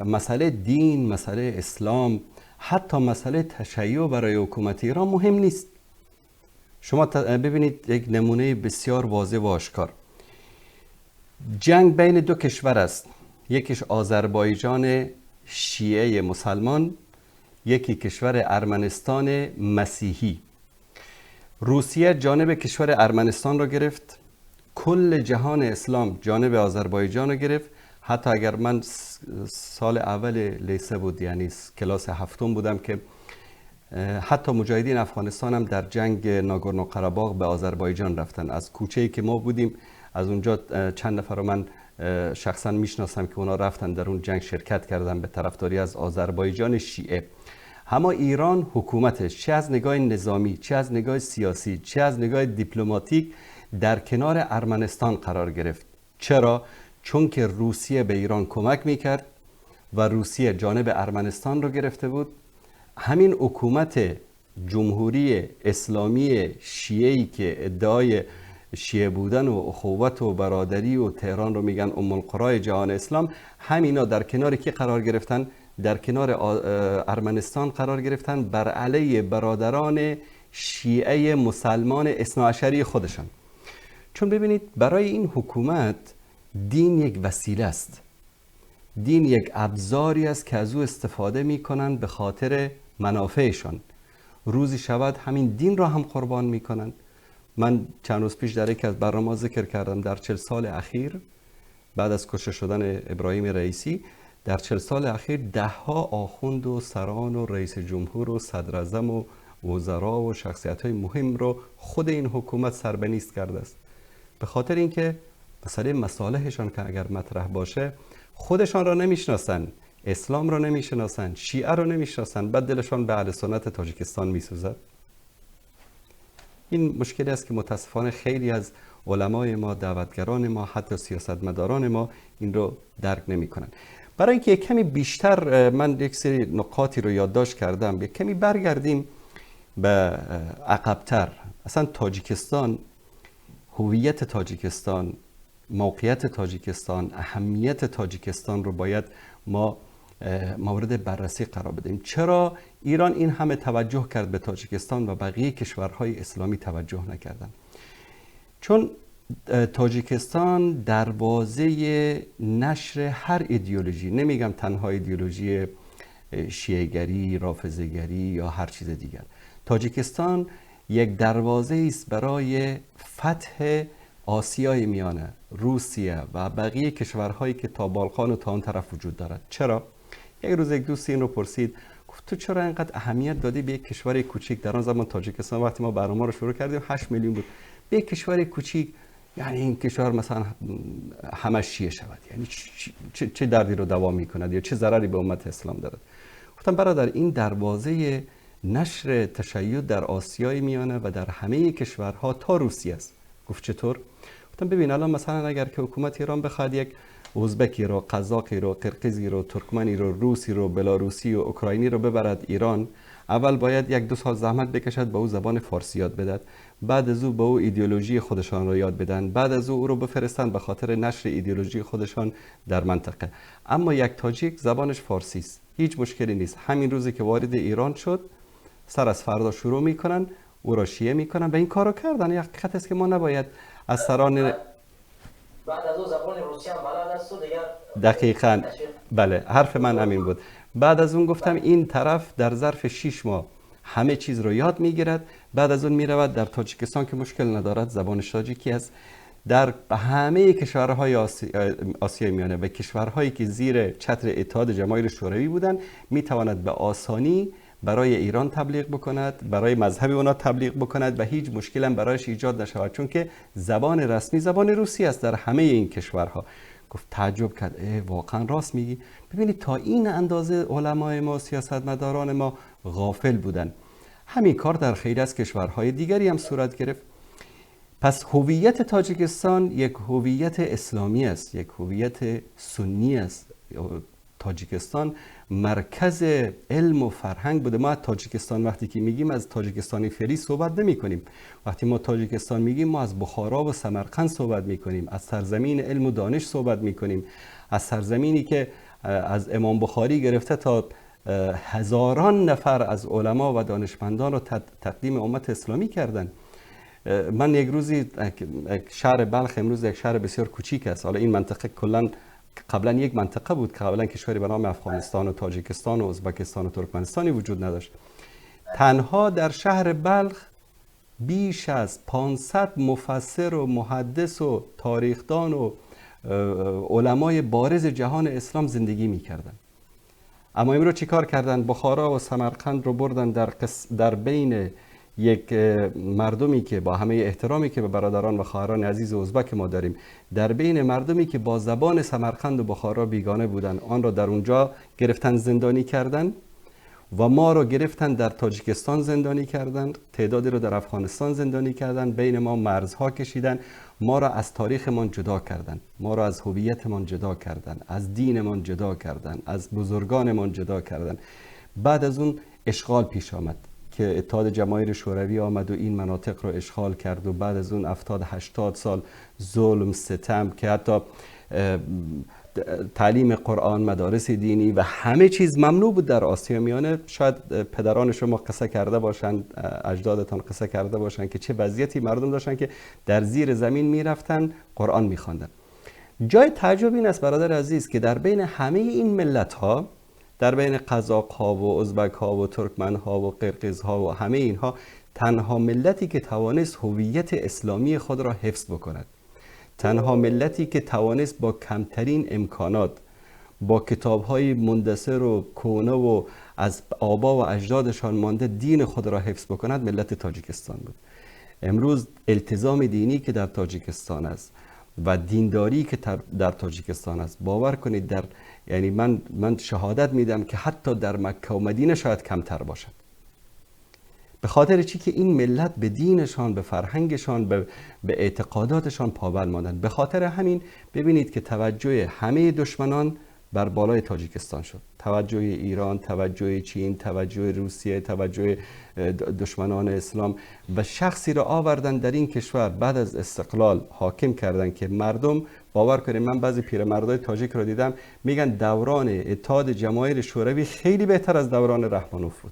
مسئله دین، مسئله اسلام، حتی مسئله تشیع برای حکومت ایران مهم نیست. شما ببینید یک نمونه بسیار واضح و آشکار. جنگ بین دو کشور است، یکیش آذربایجان شیعه مسلمان، یکی کشور ارمنستان مسیحی. روسیه جانب کشور ارمنستان را گرفت، کل جهان اسلام جانب آذربایجان را گرفت. حتی اگر من سال اول لیسه بود، یعنی کلاس هفتم بودم، که حتی مجاهدین افغانستان هم در جنگ ناگورنو قره‌باغ به آذربایجان رفتن. از کوچه‌ای که ما بودیم از اونجا چند نفر رو من شخصا میشناسم که اونا رفتن در اون جنگ شرکت کردن به طرفداری از آذربایجان شیعه. اما ایران حکومتش چه از نگاه نظامی، چه از نگاه سیاسی، چه از نگاه دیپلماتیک در کنار ارمنستان قرار گرفت. چرا؟ چون که روسیه به ایران کمک میکرد و روسیه جانب ارمنستان رو گرفته بود. همین حکومت جمهوری اسلامی شیعه‌ای که ادعای شیعه بودن و اخوت و برادری و تهران رو میگن ام القرای جهان اسلام، همینا در کنار کی قرار گرفتن؟ در کنار ارمنستان قرار گرفتن بر علیه برادران شیعه مسلمان اثناعشری خودشان. چون ببینید برای این حکومت دین یک وسیله است، دین یک ابزاری است که از او استفاده میکنن به خاطر منافعشان. روزی شود همین دین را هم قربان میکنن. من چند روز پیش در یکی از برنامه‌ها ذکر کردم، در 40 سال اخیر بعد از کشته شدن ابراهیم رئیسی، در 40 سال اخیر ده ها آخوند و سران و رئیس جمهور و صدراعظم و وزرا و شخصیت‌های مهم رو خود این حکومت سربنیست کرده است. به خاطر اینکه مسئله مصالحشان که اگر مطرح باشه، خودشان را نمیشناسن، اسلام را نمیشناسن، شیعه را نمیشناسن، بعد دلشان به اهل سنت تاجیکستان میسوزد. این مشکلی است که متاسفانه خیلی از علمای ما، دعوتگران ما، حتی سیاستمداران ما این رو درک نمی‌کنن. برای اینکه کمی بیشتر من یک سری نقاطی رو یادداشت کردم، یک کمی برگردیم به عقب‌تر. اصلا تاجیکستان، هویت تاجیکستان، موقعیت تاجیکستان، اهمیت تاجیکستان رو باید ما مورد بررسی قرار بدیم. چرا ایران این همه توجه کرد به تاجیکستان و بقیه کشورهای اسلامی توجه نکردن؟ چون تاجیکستان دروازه نشر هر ایدئولوژی، نمیگم تنها ایدئولوژی شیعه‌گری، رافضه‌گری یا هر چیز دیگر، تاجیکستان یک دروازه است برای فتح آسیای میانه، روسیه و بقیه کشورهایی که تا بالکان و تا آن طرف وجود دارد. چرا؟ یک روز یک دوست این رو پرسید، گفت تو چرا اینقدر اهمیت دادی به یک کشور کوچیک؟ در آن زمان تاجیکستان وقتی ما برنامه رو شروع کردیم 8 میلیون بود. به یک کشور کوچیک، یعنی این کشور مثلا همش شیعه شود، یعنی چه دردی رو دوا میکند یا چه ضرری به امت اسلام دارد؟ گفتم برادر، این دروازه نشر تشیع در آسیای میانه و در همه کشورها تا روسیه است. گفت چطور؟ گفتم ببین الان مثلا اگر که حکومت ایران بخواد یک ازبکی رو، قزاقی رو، قرقیزی رو، ترکمنی رو، روسی رو، بلاروسی و اوکراینی رو ببرد ایران، اول باید 1-2 سال زحمت بکشد به او زبان فارسی یاد بدد، بعد از او به او ایدئولوژی خودشان رو یاد بدن، بعد از او او رو بفرستن به خاطر نشر ایدئولوژی خودشان در منطقه. اما یک تاجیک زبانش فارسی است، هیچ مشکلی نیست. همین روزی که وارد ایران شد، سر از فردا شروع میکنن او را شیعه میکنن و این کارو کردن. حقیقت است که ما نباید از سران بعد از او زبان روسی هم بلد است و دیگر دقیقاً بله، حرف من همین بود. بعد از اون گفتم این طرف در ظرف 6 ماه همه چیز رو یاد میگیرد، بعد از اون میرود در تاجیکستان که مشکل ندارد، زبانش تاجیکی است، در همه کشورهای آسیای میانه و کشورهایی که زیر چتر اتحاد جماهیر شوروی بودند میتواند به آسانی برای ایران تبلیغ بکند، برای مذهب اونا تبلیغ بکند و هیچ مشکل هم برایش ایجاد نشود، چون که زبان رسمی زبان روسی است در همه این کشورها. گفت تعجب کرد، واقعا راست میگی؟ ببینید تا این اندازه علمای ما، سیاستمداران ما غافل بودن. همین کار در خیلی از کشورهای دیگری هم صورت گرفت. پس هویت تاجیکستان یک هویت اسلامی است، یک هویت سنی است. تاجیکستان مرکز علم و فرهنگ بوده. ما از تاجیکستان وقتی که میگیم از تاجیکستان فعلی صحبت نمی کنیم. وقتی ما تاجیکستان میگیم ما از بخارا و سمرقند صحبت میکنیم، از سرزمین علم و دانش صحبت میکنیم، از سرزمینی که از امام بخاری گرفته تا هزاران نفر از علما و دانشمندان رو تقدیم امت اسلامی کردن. من یک روزی شهر بلخ امروز یک شهر بسیار کوچیک است، حالا این منطقه کلا قبلا یک منطقه بود که قبلا کشوری به نام افغانستان و تاجیکستان و ازبکستان و ترکمنستانی وجود نداشت. تنها در شهر بلخ بیش از 500 مفسر و محدث و تاریخدان و علمای بارز جهان اسلام زندگی میکردن. اما امروز چیکار کردن؟ بخارا و سمرقند رو بردن در بین یک مردمی که با همه احترامی که به برادران و خواهران عزیز ازبک ما داریم، در بین مردمی که با زبان سمرقند و بخارا بیگانه بودن، آن را در اونجا گرفتن زندانی کردن و ما رو گرفتن در تاجیکستان زندانی کردن، تعدادی رو در افغانستان زندانی کردن، بین ما مرزها کشیدن، ما را از تاریخمان جدا کردن، ما را از هویتمان جدا کردن، از دینمان جدا کردن، از بزرگانمان جدا کردن. بعد از اون اشغال پیش آمد که اتحاد جماهیر شوروی آمد و این مناطق رو اشغال کرد و بعد از اون 70-80 سال ظلم، ستم که حتی تعلیم قرآن، مدارس دینی و همه چیز ممنوع بود در آسیا میانه. شاید پدران شما قصه کرده باشند، اجدادتان قصه کرده باشند که چه وضعیتی مردم داشتن که در زیر زمین میرفتن قرآن میخواندن. جای تعجب این است برادر عزیز که در بین همه این ملت ها، در بین قزاق ها و ازبک ها و ترکمن ها و قرقیز ها و همه اینها، تنها ملتی که توانست هویت اسلامی خود را حفظ بکند، تنها ملتی که توانست با کمترین امکانات، با کتاب‌های مندثر و کهنه و از آبا و اجدادشان مانده دین خود را حفظ بکند، ملت تاجیکستان بود. امروز التزام دینی که در تاجیکستان است و دینداری که در تاجیکستان است، باور کنید در یعنی من شهادت میدم که حتی در مکه و مدینه شاید کمتر باشد. به خاطر چی که این ملت به دینشان، به فرهنگشان، به اعتقاداتشان پابند ماندند. به خاطر همین ببینید که توجه همه دشمنان بر بالای تاجیکستان شد. توجه ایران، توجه چین، توجه روسیه، توجه دشمنان اسلام، و شخصی را آوردن در این کشور بعد از استقلال حاکم کردن که مردم باور کنید، من بعضی پیرمردای تاجیک را دیدم میگن دوران اتحاد جماهیر شوروی خیلی بهتر از دوران رحمانوف بود.